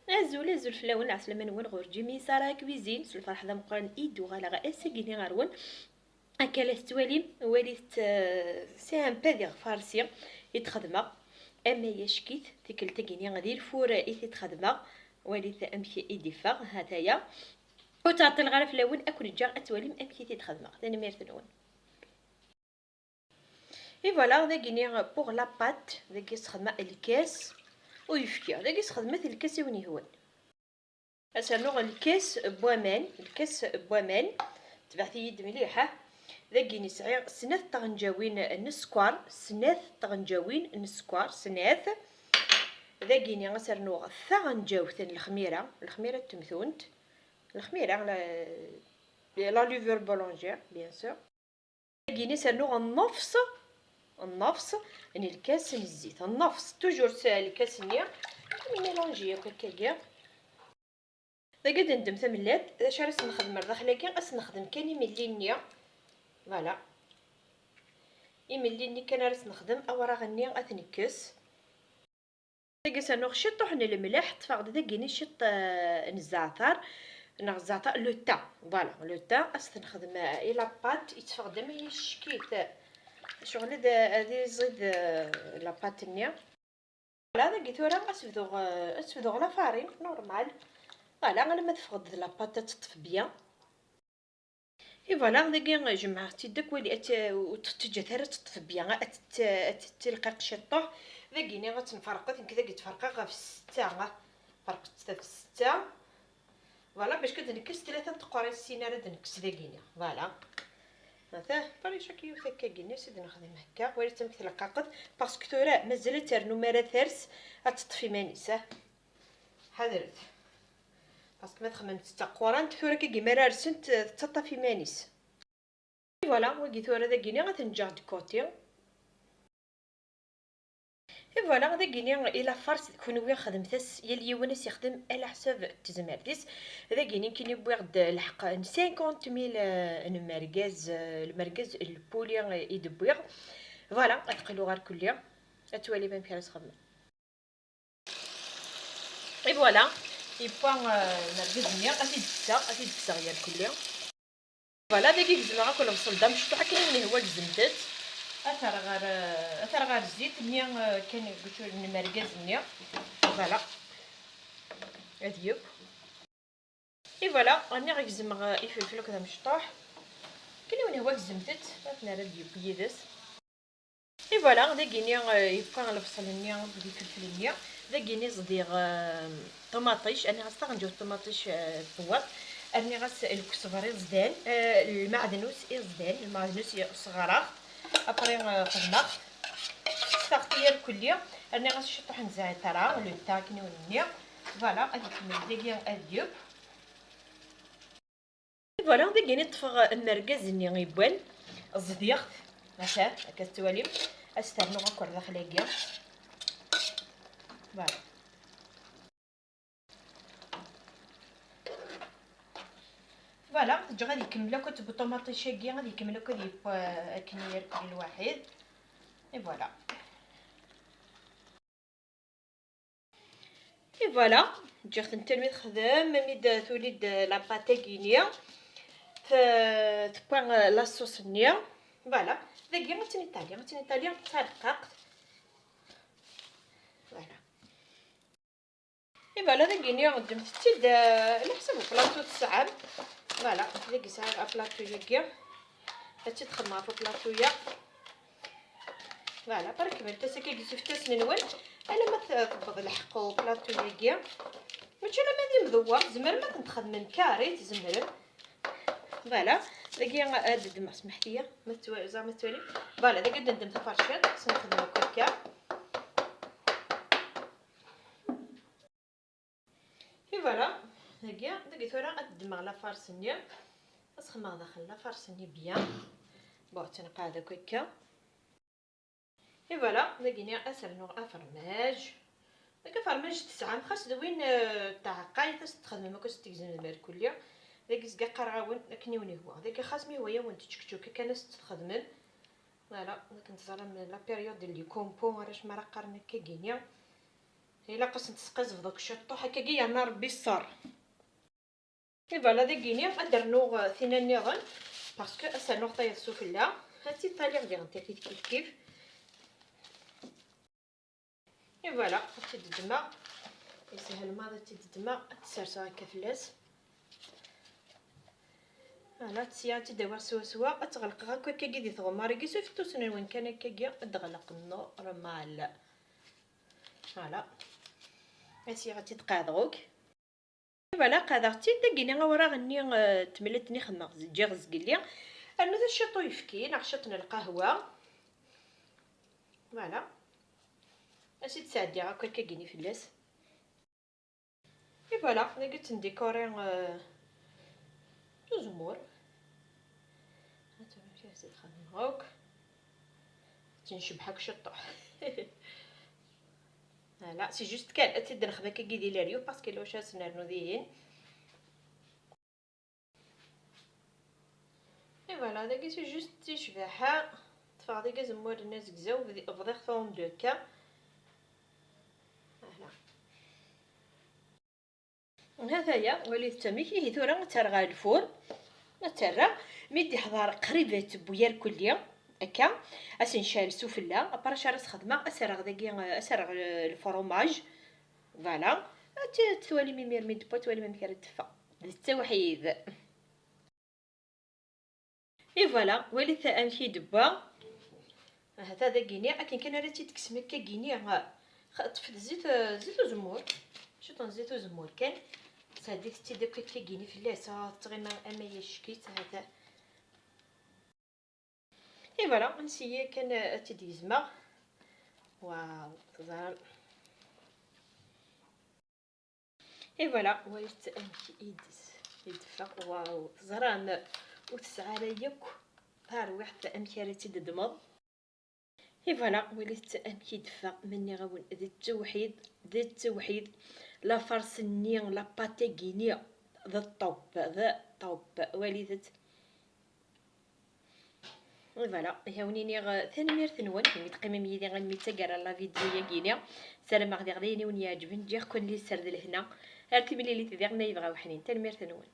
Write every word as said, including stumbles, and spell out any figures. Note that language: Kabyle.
Azul, azul fell-awen, lɛeslama-nwen ɣur Jimmy Sara Cuisine. S lferḥ d ameqqran i d-uɣaleɣ ass-agi-nni ɣer-wen. Akka la tettwalim, walit, euh, c'est un peu d iɣfarsi i d-xedmeɣ. Ama yacek-it, tikkelt-agi-nni di lfur i t-id-xedmeɣ. Walit amek i d-iffeɣ, ha-t-aya. Ur ttɛeṭṭileɣ ara fell-awen, ad ken-ǧǧeɣ ad twalim amek i t-id-xedmeɣ. Tanemmirt-nwen. Et voilà, dagini pour la pâte, dagi sxedmeɣ lkas uyefki, dagi sxedmet lkas i wen-yehwan. Ad s-rnuɣ lkas n waman, lkas n waman, tebɛet-iyi-d mliḥ, ha. Dagini sɛiɣ snat tɣenǧawin n sskeṛ, snat tɣenǧawin n sskeṛ, snat. Dagini ad s-rnuɣ taɣenǧawt n lexmira, lexmira n temtunt, lexmira, la, la levure boulangère, bien sûr. Dagini s-rnuɣ nnefs, nnefs n lkas n zzit, nnefs, toujours s lkas-nni, mélange akk akkagi. Dagi ad d-neddem tamellalt, d acu ara s-nexdem ar daxel-agi? Ad s-nexdem kan imelli-nni, voilà, imelli-nni kan ara s-nexdem, awraɣ-nni ad t-nekkes. Dagi s-rnuɣ ciṭuḥ n lemleḥ, ṭṭfeɣ-d dagini ciṭ, eh, n zzeɛter, neɣ zzeɛter, le thym, voilà, le thym, ad s-t-nexdem, eh, i la pâte, yetteffeɣ-d am yicek-it. Ccɣel ad, ad iẓid, eh, la pâte-nni. Voilà, dagi tura ad s-bduɣ, eh, ad s-bduɣ la farine, normal. Voilà, alamma teffeɣ-d d la pâte ad teṭṭef bien. Et voilà, dagi jemɛeɣ-tt-id akk, wali, ad t-, ur tt-teǧǧat ara ad teṭṭef bien, ad tt-, ad tettilqaq ciṭuḥ. Dagini ad tt-nferqet, nekk dagi ttferqeɣ ɣef ssetta, ferqet ɣef ssetta. Voilà, bac ad nekkes tlata n tqurasin ara d-nekkes dagini. Voilà. Ata, pari chaque yiwet akka gini, s id nexdem akka, wali amek tleqqaqet, parce que tura mazal ad ternu mi ara ters, ad teṭṭef iman-is, ah. Ḥadret. Parce que ma txemmemt d taqurant, tura akka mi ara rsent, tettaṭṭaf iman-is. Et voilà, wagi tura dagini ad ten-ǧǧeɣ de côté. Et voilà, dagini i la farce, kunwi xedmet-as, yal yiwen ad s-yexdem ala ḥsab n tezmert-is. Dagini kini wwiɣ-d lḥeqq n cinquante mille, euh, n mergaz, euh, lmergaz n lpuli, euh, i d-wwiɣ. Voilà, ad qluɣ ar kulli. Ad twalim amek ara s-xedmeɣ. Et voilà, yewwa, euh, mergaz-nni, ad t-id-kkseɣ, ad t-id-kkseɣ yerkulli. Voilà, dagi gezmeɣ akk lebṣel d amecṭuḥ akken i wen-ihwa, gezmet-t. Ad t-rreɣ ɣer, euh, ad t-rreɣ ɣer zzit-nni, euh, kan n mergaz-nni. Voilà. Ad yeww. Et voilà, rniɣ gezmeɣ, euh, ifelfel akked amecṭuḥ. Akken i wen-ihwa gezmet-t, ad t-nerr ad yeww yid-s. Et voilà, dagini, euh, yewwa lebṣel-nni akked ifelfel-nni. Dagini ẓdiɣ, euh, ṭumaṭic, rniɣ-as taɣenǧawt ṭumaṭic, euh, tewweḍ. Rniɣ-as lkesber iẓdan, euh, lmeɛdnus iẓdan, lmeɛdnus i ṣeɣreɣ. Après, euh, xedmeɣ. Kkseɣ-t irkulli. Rniɣ-as ciṭuḥ n zɛitṛa, le thym akken i wen-nniɣ. Voilà, ad ikemmel dagi ad yeww. Voilà, dagini ṭṭfeɣ amergaz-nni yewwan, ẓdiɣ-t, atan, akka tettwalim, ad s-ternuɣ akk ar daxel-agi. Voilà. Voilà, ǧǧeɣ ad ikemmel akk ṭumaṭic-agi, ad ikemmel akk ad yeww, euh, akken yerkeb lwaḥid. Et voilà. Et voilà, ǧǧiɣ-tent armi texdem, armi d-tuli-d la pâte-agi-ni, t-, tewwa la sauce-nni. Voilà, dagi ad tt-nitali, ad tt-nitali d tareqqaqt. Voilà. Et voilà, dagini ddmet-tt-id, euh, ala ḥsab uplaṭu tesɛam. Voilà, dagi sɛiɣ aplaṭu-yagi. Ad tt-id-xedmeɣ ɣef uplaṭu-ya. Voilà, barek kemmlet-as akka deg ifassen-nwen. Alamma t-, tewweḍ lḥeqq uplaṭu-yagi. Mačči alamma d imdewwer, tzemrem ad ten-txedmem carré, tzemrem. Voilà, dagi ad ddmeɣ, smeḥt-iyi, ma tettwa-, ẓer ma tettwalim. Voilà, dagi ad ddem taferciṭ, ad nexdem akk akka. Et voilà, dagi, dagi tura ad ddmeɣ la farce-nni, ad sxedmeɣ daxel la farce-nni bien. Bon, ad tt-nqeɛɛed akk akka. Et voilà, dagini ad s-rnuɣ afermaj. Dagi afermaj tesɛam, xas d win, euh, n tɛeqqayt, ad s-txedmem akk, ad s-tgezmem irkulli. Dagi zga qqareɣ-awen akken i wen-ihwa. Dagi xas ma ihwa-yawen teččekčuk, akken ad s-txedmem. Voilà, akken teẓram la période n les compots, arrac mi ara qqaren akka gini. Ilaq ad sen-tesqizbeḍ akk ciṭṭuḥ, akkagi yerna Rebbi ṣṣer. Et voilà, dagini ad d-rnuɣ, euh, tinna nniḍen, parce que ad s-rnuɣ tayeḍ sufella. Ad tt-id-taliɣ diɣen tafit kifkif. Et voilà, ad tt-id-ddmeɣ. Yeshel maḍi ad tt-id-ddmeɣ, ad tt-serseɣ akka fell-as. Voilà, sya ad tt-id-awiɣ swaswa, ad tt-ɣelqeɣ akk akkagi di tɣemmar-agi, s ufettus-nwen kan akkagi, ad d-ɣelqeɣ normal. Voilà. Asya ad tt-id-qeɛdeɣ akk. Voilà, qeɛdeɣ-tt-id. Dagini awraɣ-nni, eh, n tmellalt-nni xedmeɣ, ǧǧiɣ zgelli. Rnu-t ciṭ uyefki neɣ ciṭ n lqahwa. Voilà. Ad t-id-sɛeddiɣ akk akkagini fell-as. Et voilà, dagi ttendikuriɣ, eh, s uzemmur. Ad twalim amek ara tt-id-xedmeɣ akk. Ttncebbeḥ akk ciṭṭuḥ. Voilà, c'est juste kan ad tt-id-nexdem akkagi di leryuf, parce que lwac ad s-nernu dihin. Et voilà, dagi c'est juste ticbaḥa. Ṭṭfeɣ dagi azemmur-nni azegzaw, bdi-, bḍiɣ-t en deux kan. Voilà. Hataya, walit amek. Ihi tura ad tt-rreɣ ɣer lfur. Ad tt-rreɣ. Mi d-iḥḍer qrib ad tewwi irkelli. Akka. Ad s-ncɛel sufella. Après acu ara s-xedmeɣ? Ad s-rreɣ dagi, ad s-rreɣ, eh, lefromaj. Voilà. Ad t-, twalim imir mi d-tewwa, twalim amek ara d-teffeɣ. D ttawḥid. Et voilà, walit amek i d-tewwa. Ahat ad agini, akken kan ara tt-id-tekksem akkagini, xa-, ṭṭfet zzit, zzit uzemmur. Ciṭ n zzit uzemmur kan. Sɛeddit-tt-id akk akkagini fell-as, ah, tettɣima ama yeck-itt, ahat. Et voilà, nsiya kan ad tt-id-gezmeɣ. Waw, teẓram. Et voilà, walit amek i d-, i d-teffeɣ. Waw, teẓram, ur tesɛi ara yakk tarwiḥt amek ara tt-id-ddmeḍ. Et voilà, walit amek i d-teffeɣ, ma nniɣ-awen, d ttewḥid, d ttewḥid. La farce-nni, la pâte-agi-nni, d ṭṭubb, d ṭṭubb. Walit-tt. Et voilà, ihi awen-iniɣ, eh, tanemmirt-nwen imi teqqimem yid-i almi d taggara n la vidéo-yagi-ni. Ssarameɣ diɣ d ayen i wen-iɛeǧben, ǧǧiɣ-ken di sser d lehna. Ar timlilit diɣ ma yebɣa weḥnin. Tanemmirt-nwen.